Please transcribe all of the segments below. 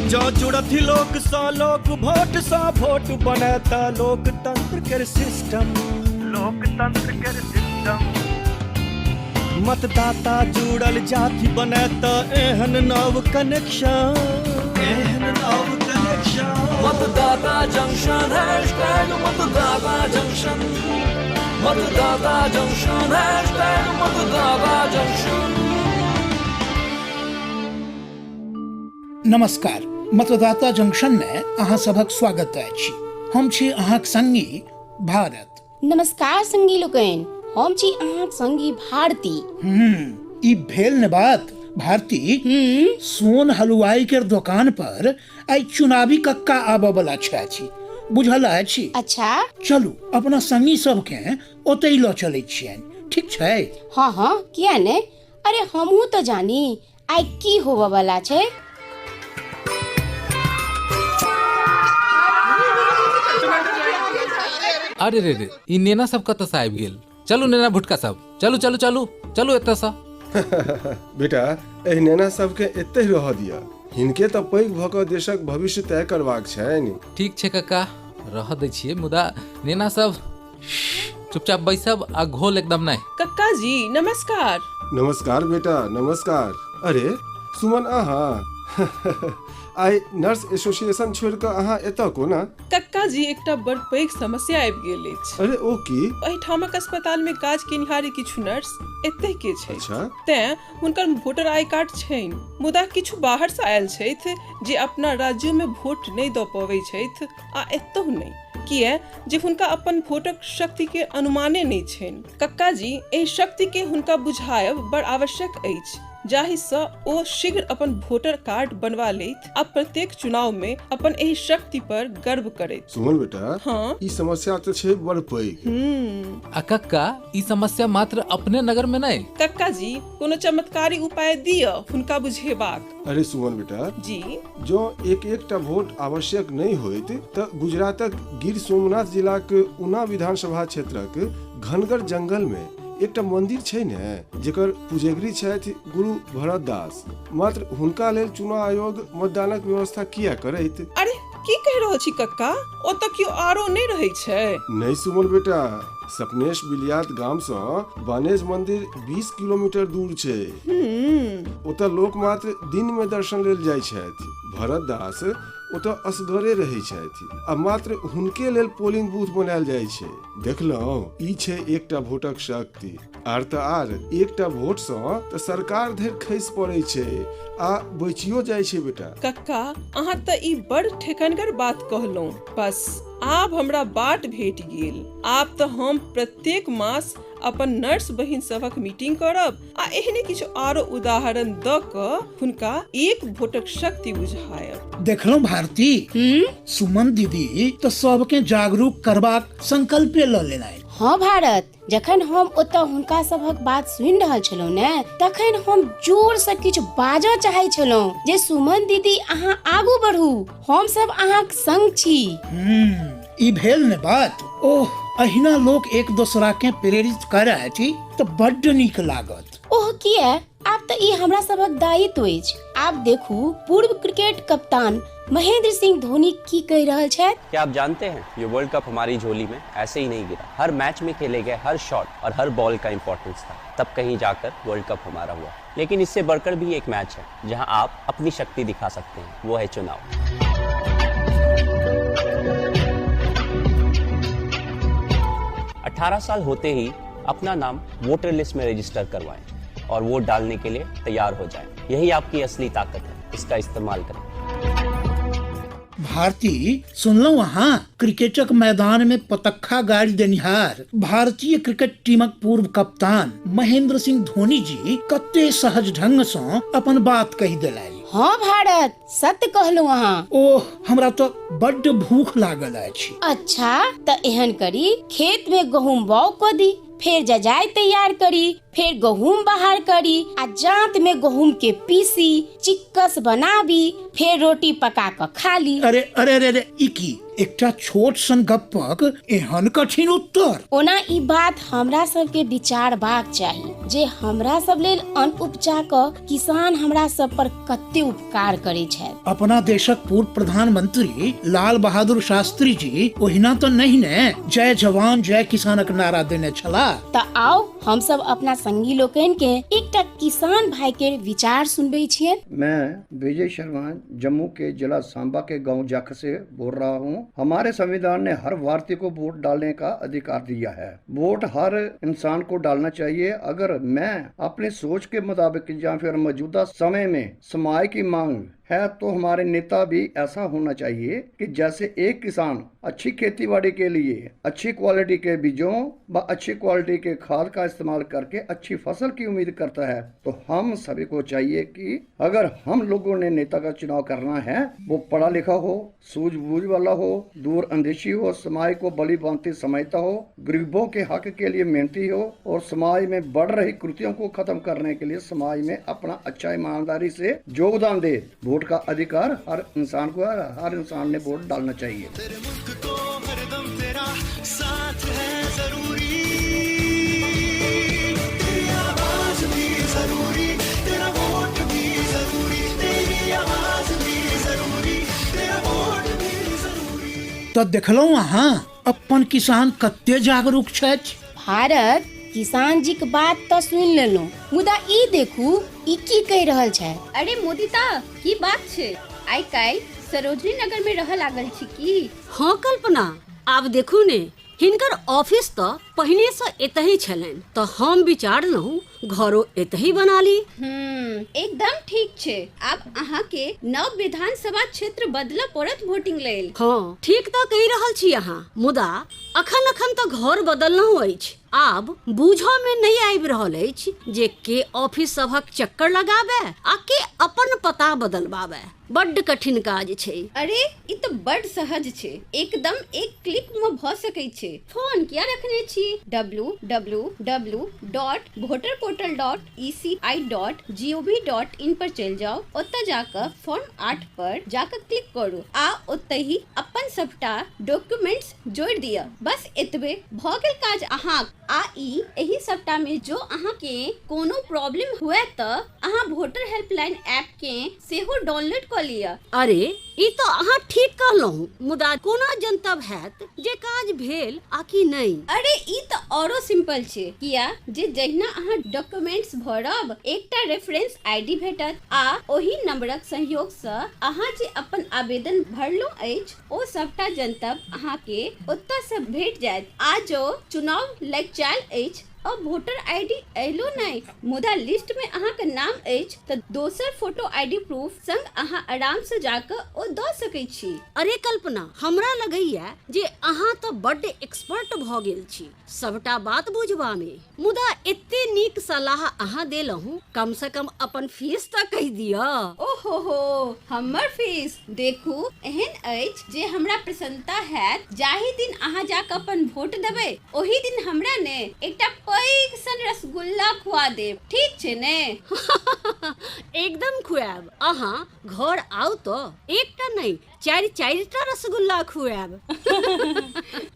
जँ जुड़थि लोक सँ लोक, भोट सँ भोट बनत लोकतंत्र केर सिस्टम। लोकतंत्र केर सिस्टम। मतदाता जुड़ल जाति बनत एहन नव कनेक्शन, एहन नव कनेक्शन। मतदाता जंक्शन, हैशटैग मतदाता जंक्शन। मतदाता जंक्शन, हैशटैग मतदाता जंक्शन। नमस्कार, मतदाता जंक्शन में अहाँ सभक स्वागत अछि। हम छी अहाँक संगी भारत। नमस्कार संगी लोकनि, हम छी अहाँक संगी भारती। ई भेल ने बात भारती। सोन हलुआई के दुकान पर आइ चुनावी कक्का आबऽ वाला छथि, बुझल अछि? अच्छा। चलू अपना संगी सबके ओतहि लऽ चलै छियनि, ठीक छै? हाँ हाँ, किया ने। अरे हमहूँ तऽ जानी आइ की होबऽ वाला छै। अरे रे रे, ई नेना सब कतऽ से आबि गेल? चलू नेना भुटका सब, चलू चलू चलू चलू एतऽ से। बेटा, एहि नेना सबके एतहि रहऽ दिअ, हिनके तऽ पैघ भऽ कऽ देशक भविष्य तय करबाक छनि। ठीक छै कक्का, रहऽ दै छियै, मुदा नेना सब चुपचाप बैसब आ घोल एकदम नहि। कक्का जी नमस्कार। नमस्कार बेटा, नमस्कार। अरे सुमन, अहाँ आइ नर्स एसोसिएशन छोड़ि कऽ अहाँ एतऽ कोना? कक्का जी, एकटा बड़ पैघ समस्या आबि गेल अछि। अरे ओ की? एहिठामक अस्पताल मे काज केनिहार किछु नर्स एतहि के छथि। अच्छा। तें हुनकर वोटर I card छनि, मुदा किछु बाहर से आयल छथि जे अपना राज्यो मे वोट नहि दऽ पबै छथि आ एतहु नहि, किए जे हुनका अपन वोटक शक्ति के अनुमाने नहि छनि। कक्का जी, एहि शक्ति के हुनका बुझायब बड़ आवश्यक अछि, जाहिसँ ओ शीघ्र अपन वोटर कार्ड बनवा लेथि आ प्रत्येक चुनाव मे अपन एहि शक्ति पर गर्व करैत। सुमन बेटा, हाँ। ई समस्या तऽ छै बड़ पैघ। आ कक्का, ई समस्या मात्र अपने नगर में नहि। कक्का जी, कोनो चमत्कारी उपाय दिअ हुनका बुझेबाक। अरे सुमन बेटा जी, जँ एक एकटा वोट आवश्यक नहि होइत तऽ गुजरातक गिर सोमनाथ जिलाक ऊना विधानसभा क्षेत्रक घनगर जंगल मे एकटा मंदिर छै ने, जेकर पुजेगरी छथि गुरु भरत दास, मात्र हुनका लेल चुनाव आयोग मतदानक व्यवस्था किया करैत? अरे की कहि रहल छी कक्का, ओतऽ केओ आरो नहि रहै छै? नहि सुमन बेटा, सपनेश बिलियात गाम सँ बानेज मंदिर 20 किलोमीटर दूर छै। ओतऽ लोक मात्र दिन मे दर्शन लेल जाइ छथि। भरत दास ओतऽ असगरे रहै छथि आ मात्र हुनके लेल पोलिंग बूथ बनायल जाइ छै। देखलहुँ, ई छै एकटा वोटक शक्ति। आर तऽ आर, एकटा वोट सँ तऽ सरकार धरि खसि पड़ै छै आ बचियो जाइ छै बेटा। कक्का, अहाँ तऽ ई बड़ ठेकनगर बात कहलहुँ। बस आब हमरा बाट भेट गेल। आब तऽ हम प्रत्येक मास अपन नर्स बहिन सभक मीटिंग करब आ एहने किछु आरो उदाहरण दऽ कऽ हुनका एक वोटक शक्ति बुझायब। देखलहुँ भारती, सुमन दीदी तऽ सबके जागरूक करबाक संकल्पे लऽ लेलनि। हाँ भारत, जखन हम ओतऽ हुनका सभक बात सुनि रहल छलहुँ ने, तखन हम जोर से किछु बाजऽ चाहै छलहुँ जे सुमन दीदी अहाँ आगू बढ़ू, हम सब अहाँक संग छी। ई भेल ने बात। ओह, अहिना लोक एक दोसरा के प्रेरित करथि तऽ बड्ड नीक लागत। ओह किए, आब तऽ ई हमरा सभक दायित्व अछि। आब देखू पूर्व क्रिकेट कप्तान महेंद्र सिंह धोनी की कहि रहल छथि। क्या आप जानते हैं ये वर्ल्ड कप हमारी झोली में ऐसे ही नहीं गिरा। हर मैच में खेले गए हर शॉट और हर बॉल का इम्पोर्टेंस था, तब कहीं जाकर वर्ल्ड कप हमारा हुआ। लेकिन इससे बढ़कर भी एक मैच है जहां आप अपनी शक्ति दिखा सकते हैं, वो है चुनाव। 18 साल होते ही अपना नाम वोटर लिस्ट में रजिस्टर करवाएं और वोट डालने के लिए तैयार हो जाएं। यही आपकी असली ताकत है, इसका इस्तेमाल करें। भारती, सुनलहुँ अहाँ? क्रिकेटक मैदान में पतक्खा गाड़ि देनिहार भारतीय क्रिकेट टीमक पूर्व कप्तान महेंद्र सिंह धोनी जी कते सहज ढंग सँ अपन बात कहि देलनि। हाँ भारत, सत्य कहलहुँ अहाँ। ओह, हमरा तऽ बड्ड भूख लागल अछि। अच्छा तऽ एहन करी, खेत में गहूम बाउग कऽ दी, फेर जजाय तैयार करी, फेर फेर गहूम बाहर करी आ जांत में गहूम के पीसी चिक्कस बनाबी, फेर रोटी पका कऽ खा ली। अरे अरे अरे अरे, ई की एकटा छोट सन गप्पक एहन कठिन उत्तर? ओना ई बात हमरा सबके विचारबाक चाही जे हमरा सब लेल अन्न उपजा कऽ किसान हमरा सब पर कते उपकार करै छथि। अपना देशक पूर्व प्रधानमंत्री लाल बहादुर शास्त्री जी ओहिना तो नहीं ने जय जवान जय किसानक नारा देने छला। तऽ आउ हम सब अपना संगी लोकनि के एकटा किसान भाई के विचार सुनबै छियनि। मैं विजय शर्मा जम्मू के जिला सांबा के गांव जख से बोल रहा हूँ। हमारे संविधान ने हर भारतीय को वोट डालने का अधिकार दिया है। वोट हर इंसान को डालना चाहिए। अगर मैं अपनी सोच के मुताबिक या फिर मौजूदा समय में समाज की मांग है तो हमारे नेता भी ऐसा होना चाहिए कि जैसे एक किसान अच्छी खेतीबाड़ी के लिए अच्छी क्वालिटी के बीजों व अच्छी क्वालिटी के खाद का इस्तेमाल करके अच्छी फसल की उम्मीद करता है, तो हम सभी को चाहिए कि अगर हम लोगों ने नेता का चुनाव करना है वो पढ़ा लिखा हो, सूझबूझ वाला हो, दूर अंदेशी हो, समाज को भली भांति समझता हो, गरीबों के हक के लिए मेहनती हो और समाज में बढ़ रही कृतियों को खत्म करने के लिए समाज में अपना अच्छा ईमानदारी से योगदान दे। वोट का अधिकार हर इंसान को है, हर इंसान ने वोट डालना चाहिए। तेरे मुल्क को हरदम तेरा साथ है जरूरी, तेरी आवाज भी जरूरी, तेरा वोट भी जरूरी, तेरी आवाज भी जरूरी, तेरा वोट भी जरूरी। तऽ देखलहुँ अहाँ अपन किसान कते जागरूक छथि। भारत किसान जी के बात तऽ सुनि लेलहुँ, मुदा ई देखू ई की कहि रहल छै। अरे मोदिता, की बात छै? आइ काल्हि सरोजनी नगर में रहऽ लागल छी की? हाँ कल्पना, आब देखू ने हिनकर ऑफिस तऽ पहिने से एतही छलनि, तऽ हम विचारलहुँ घरो एतही बना ली। एकदम ठीक छै। आब अहाँ के नव विधानसभा क्षेत्र बदलऽ पड़त वोटिंग लेल। हाँ ठीक तऽ कहि रहल छी अहाँ, मुदा अखन अखन तऽ घर बदललहुँ अछि, आब बूझऽ में नहि आबि रहल अछि जे के ऑफिस सभक चक्कर लगाबे आ के अपन पता बदलबाबे। बड्ड कठिन काज छै। अरे ई तऽ बड्ड सहज छै, एकदम एक क्लिक में भऽ सकै छै। फोन किया रखने छी? www.voterportal.eci.gov.in पर चलि जाउ। ओतऽ जाकऽ फॉर्म 8 पर जाकऽ क्लिक करू आ ओतहि अपन सबटा डॉक्यूमेंट्स जोड़ि दिअ। बस एतबे भऽ गेल काज अहाँक। आ ई एहि सबटा में जो अहाँके कोनो प्रॉब्लम हुए तऽ अहाँ वोटर हेल्पलाइन ऐप के सेहो डाउनलोड कऽ लिअ। अरे ई तऽ अहाँ ठीक कहलहुँ, मुदा कोना जनतब हैत जे काज भेल आ कि नहि? अरे ई तऽ औरो सिंपल छै, किया जे जहिना अहाँ डॉक्यूमेंट्स भरब एकटा रेफरेंस आईडी भेटत आ ओहि नंबरक सहयोग सँ अहाँ जे अपन आवेदन भरलहुँ अछि ओ सबटा जनतब अहाँके ओतऽ सँ भेट जायत। आ जो चुनाव लगिचायल अछि आ वोटर आईडी अयलो नहि मुदा लिस्ट में अहाँके नाम अछि तऽ दोसर फोटो आईडी प्रूफ संग अहाँ आराम से जाकऽ ओ दऽ सकै छी। अरे कल्पना, हमरा लगैया जे अहाँ तऽ बड्ड एक्सपर्ट भऽ गेल छी सबटा बात बुझबा में, मुदा एते नीक सलाह अहाँ देलहुँ, कम से कम अपन फीस तऽ कहि दिअ। ओहो हो, हमर फीस देखू एहन अछि जे हमरा प्रसन्नता हैत जाहि दिन अहाँ जाकऽ अपन वोट देबै ओहि दिन हमरा ने एकटा पैघ सन रसगुल्ला खुआ देब, ठीक छै ने? एकदम खुआएब। अहाँ घर आउ तऽ एकटा नहि चारि चारिटा रसगुल्ला खुआएब।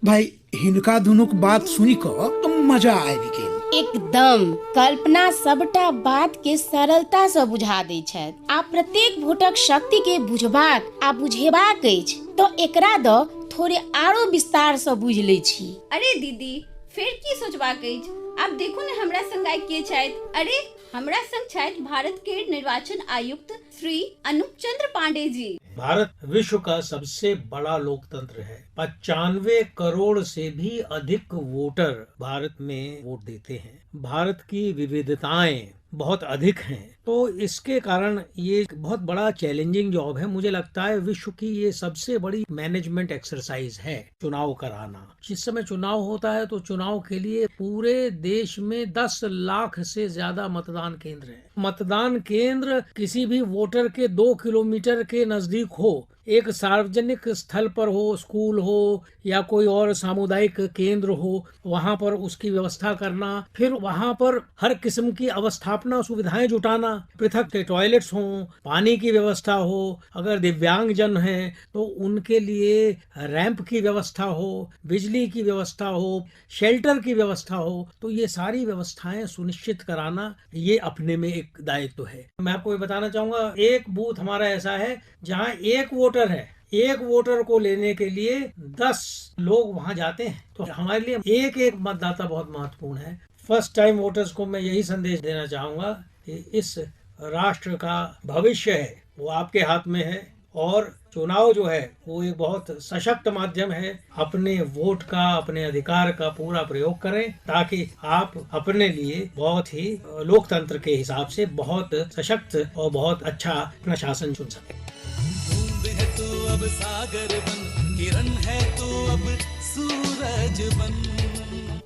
भाई हिनका दुनूक बात सुनि कऽ तऽ मजा आबि गेल। एकदम कल्पना सबटा बात के सरलता से बुझा दै छथि आ प्रत्येक वोटक शक्ति के बुझबाक आ बुझेबाक अछि तऽ एकरा दऽ थोड़े आरो विस्तार से बुझि लै छी। अरे दीदी फेर की सोचबाक अछि, आब देखू ने हमरा संग आइ के छथि। अरे हमरा संग छथि भारत के निर्वाचन आयुक्त श्री अनूप चंद्र पांडे जी। भारत विश्व का सबसे बड़ा लोकतंत्र है। 95 करोड़ से भी अधिक वोटर भारत में वोट देते हैं। भारत की विविधताएं बहुत अधिक हैं, तो इसके कारण ये बहुत बड़ा चैलेंजिंग जॉब है। मुझे लगता है विश्व की ये सबसे बड़ी मैनेजमेंट एक्सरसाइज है चुनाव कराना। जिस समय चुनाव होता है तो चुनाव के लिए पूरे देश में 10 लाख से ज्यादा मतदान केंद्र हैं। मतदान केंद्र किसी भी वोटर के 2 किलोमीटर के नजदीक हो एक सार्वजनिक स्थल पर हो, स्कूल हो या कोई और सामुदायिक केंद्र हो, वहाँ पर उसकी व्यवस्था करना, फिर वहाँ पर हर किस्म की अवस्थापना सुविधाएं जुटाना, पृथक के टॉयलेट्स हों, पानी की व्यवस्था हो, अगर दिव्यांगजन हैं तो उनके लिए रैंप की व्यवस्था हो, बिजली की व्यवस्था हो, शेल्टर की व्यवस्था हो, तो ये सारी व्यवस्थाएं सुनिश्चित कराना ये अपने में एक दायित्व है। मैं आपको ये बताना चाहूँगा, एक बूथ हमारा ऐसा है जहाँ एक वोटर है, एक वोटर को लेने के लिए 10 लोग वहां जाते हैं। तो हमारे लिए एक एक मतदाता बहुत महत्वपूर्ण है। फर्स्ट टाइम वोटर्स को मैं यही संदेश देना चाहूँगा कि इस राष्ट्र का भविष्य है वो आपके हाथ में है, और चुनाव जो है वो एक बहुत सशक्त माध्यम है। अपने वोट का, अपने अधिकार का पूरा प्रयोग करें ताकि आप अपने लिए बहुत ही लोकतंत्र के हिसाब से बहुत सशक्त और बहुत अच्छा अपना शासन चुन सकें। बूंद है तू अब सागर बन, किरण है तू अब सूरज बन।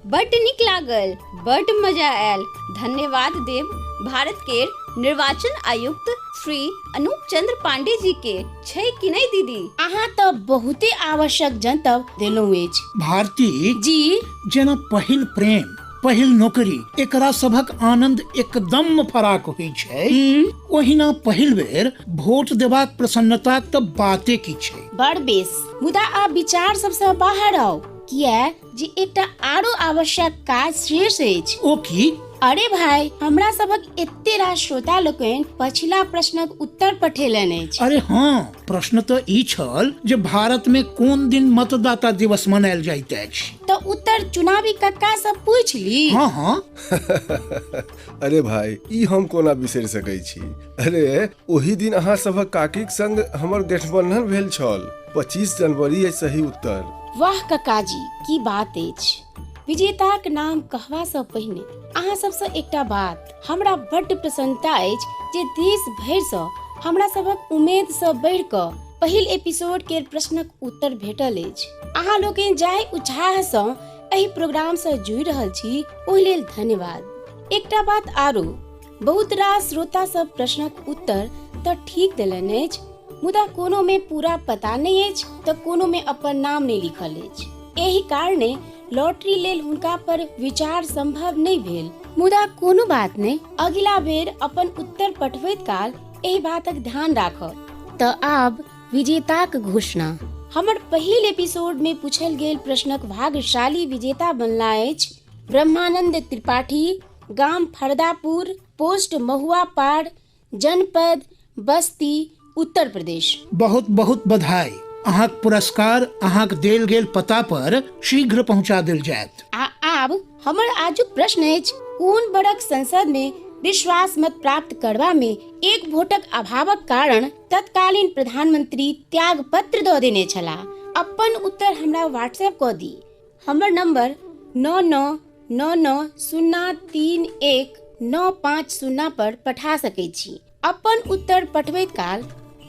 बड्ड नीक लागल, बड्ड मजा आयल। धन्यवाद देव भारत के निर्वाचन आयुक्त श्री अनूप चंद्र पांडे जी के। छै कि नहीं दीदी? अहाँ तऽ बहुते आवश्यक जनतब देलहुँ अछि। भारती जी, जेना पहिल प्रेम, पहिल नौकरी, एकरा सभक आनंद एकदम फराक होइ छै, ओहिना पहिल बेर वोट देबाक प्रसन्नताक तऽ बाते की छै। बड़ बेस, मुदा आब विचार सबसँ बाहर आउ, किया जे एकटा आरो आवश्यक काज शेष अछि। ओ की? अरे भाई, हमरा सभक एते रास श्रोता लोकनि पछिला प्रश्नक उत्तर पठेलनि अछि। अरे हाँ, प्रश्न तऽ ई छल जे भारत में कोन दिन मतदाता दिवस मनायल जाइत अछि। तऽ उत्तर चुनावी कक्का से पूछि ली। हाँ हाँ। अरे भाई, ई हम कोना बिसरि सकै छी। अरे ओही दिन अहाँ सभक काकीक संग हमर गठबंधन भेल छल। 25 जनवरी है सही उत्तर। वाह ककाजी, की बात अछि। विजेताक नाम कहबा सँ पहिने अहाँ सबसँ एकटा बात, हमरा बड्ड प्रसन्नता अछि जे देश भरि सँ हमरा सभक उम्मीद सँ बढ़ि कऽ पहिल एपिसोड के प्रश्नक उत्तर भेटल अछि। अहाँ लोकनि जाहि उत्साह सँ एहि प्रोग्राम सँ जुड़ि रहल छी ओहि लेल धन्यवाद। एकटा बात आरो, बहुत रास श्रोता सब प्रश्नक उत्तर तऽ ठीक देलनि अछि, मुदा कोनो में पूरा पता नहि अछि तऽ कोनो में अपन नाम नहि लिखल अछि। एहि कारणे लॉटरी लेल हुनका पर विचार संभव नहि भेल। मुदा कोनो बात नहि, अगिला बेर अपन उत्तर पठबैत काल एहि बातक ध्यान राखब। तऽ आब विजेताक घोषणा। हमर पहिल एपिसोड में पूछल गेल प्रश्नक भाग्यशाली विजेता बनला अछि ब्रह्मानंद त्रिपाठी, गाम फरदापुर, पोस्ट महुआ पार, जनपद बस्ती, उत्तर प्रदेश। बहुत बहुत बधाई। अहाँक पुरस्कार अहाँक देल गेल पता पर शीघ्र पहुंचा देल जायत। आ आब हमर आजुक प्रश्न अछि, कोन बरख संसद में विश्वास मत प्राप्त करबा में एक वोटक अभावक कारण तत्कालीन प्रधानमंत्री त्याग पत्र दऽ देने छलाह? अपन उत्तर हमरा व्हाट्सएप कऽ दी। हमर नंबर 9 9 9 9 0 3 1 9 5 0 पर पठा सकै छी। अपन उत्तर पठबैत काल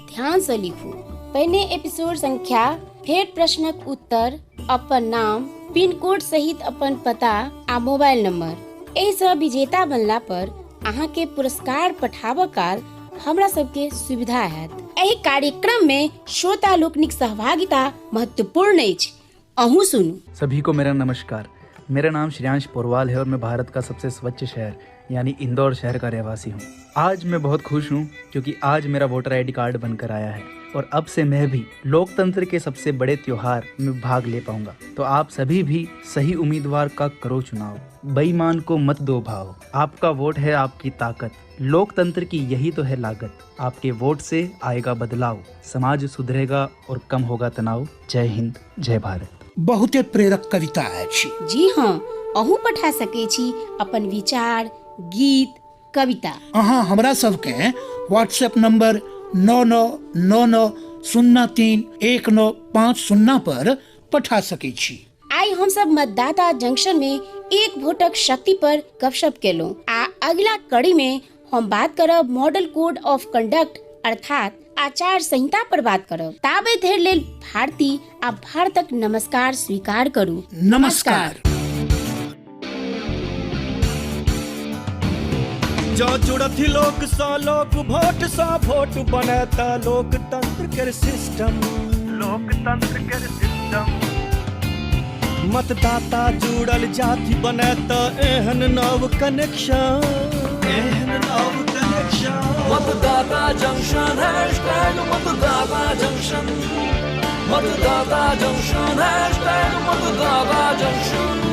ध्यान से लिखू, पहिने एपिसोड संख्या, फेर प्रश्नक उत्तर, अपन नाम, पिन कोड सहित अपन पता आ मोबाइल नंबर। एहिसँ विजेता बनला पर अहाँके पुरस्कार पठाबऽ काल हमरा सबके सुविधा हैत। एहि कार्यक्रम में श्रोता लोकनिक सहभागिता महत्वपूर्ण अछि। अहूँ सुनू। सभी को मेरा नमस्कार। मेरा नाम श्रेयांश पोरवाल है और मैं भारत का सबसे स्वच्छ शहर यानी इंदौर शहर का रहवासी हूँ। आज मैं बहुत खुश हूँ क्योंकि आज मेरा वोटर आईडी कार्ड बनकर आया है और अब से मैं भी लोकतंत्र के सबसे बड़े त्योहार में भाग ले पाऊंगा। तो आप सभी भी सही उम्मीदवार का करो चुनाव, बेईमान को मत दो भाव। आपका वोट है आपकी ताकत, लोकतंत्र की यही तो है लागत। आपके वोट से आएगा बदलाव, समाज सुधरेगा और कम होगा तनाव। जय हिंद, जय भारत। बहुते प्रेरक कविता अछि। जी हाँ, अहूँ पठा सकै छी अपन विचार, गीत, कविता। अहाँ हमरा सबके व्हाट्सएप नंबर 9 9 9 9 0 3 1 9 5 0 पर पठा सकै छी। आइ हम सब मतदाता जंक्शन में एक वोटक शक्ति पर गपशप केलहुँ आ अगिला कड़ी में हम बात करब मॉडल कोड ऑफ कंडक्ट अर्थात आचार संहिता पर बात करब। ताबे धरि लेल भारती आ भारतक नमस्कार स्वीकार करू। नमस्कार। जँ जुड़थि लोक सँ लोक, वोट सँ वोट, बनत लोकतंत्र केर सिस्टम। लोकतंत्र केर सिस्टम। मतदाता जुड़ल जाति बनत एहन नव कनेक्शन, एहन नव कनेक्शन। मतदाता जंक्शन, हैशटैग मतदाता जंक्शन। मतदाता जंक्शन, हैशटैग मतदाता जंक्शन।